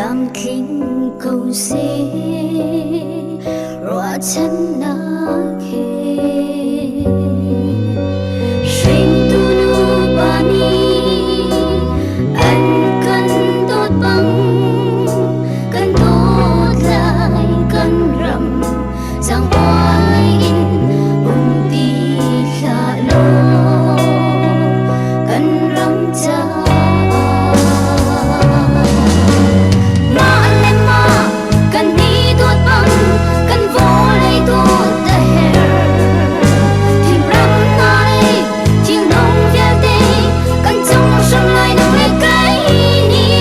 Tlamtling ko seh ruahchannak he. Hringtu nupa nih an kan dawt bang kan dawt lai kan ram zaangfai in um ti hlah law kan ram caah. Mah le mah kan i dawt bang kan vawlei dawt a herh. Thingram hna le thilnung vialte kan cung hram lai nang le kai nih.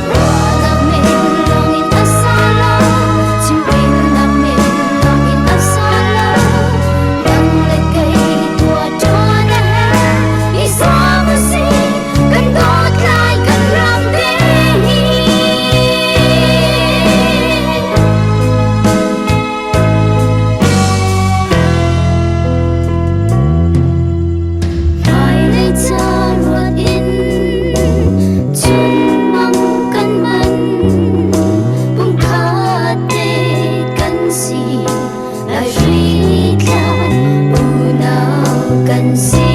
Ruahnak men lawngin a sa lo, chimrelnak men lawngin a sa lo. Nang le kei tuah ṭuan a herh, i zuam u sih, kan dawt lai kan ram te hi. Hmailei ca ruat in chunmang kan man, pumkhat te kan si, laihri tlan unau kan si,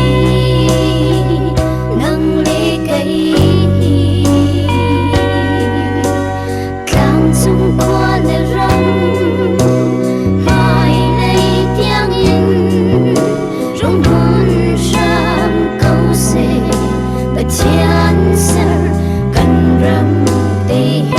nang le kei hi. Tlangcung khua le ram hmailei tiangin rung hmun hram ko seh Pathian ser kan ram te hi.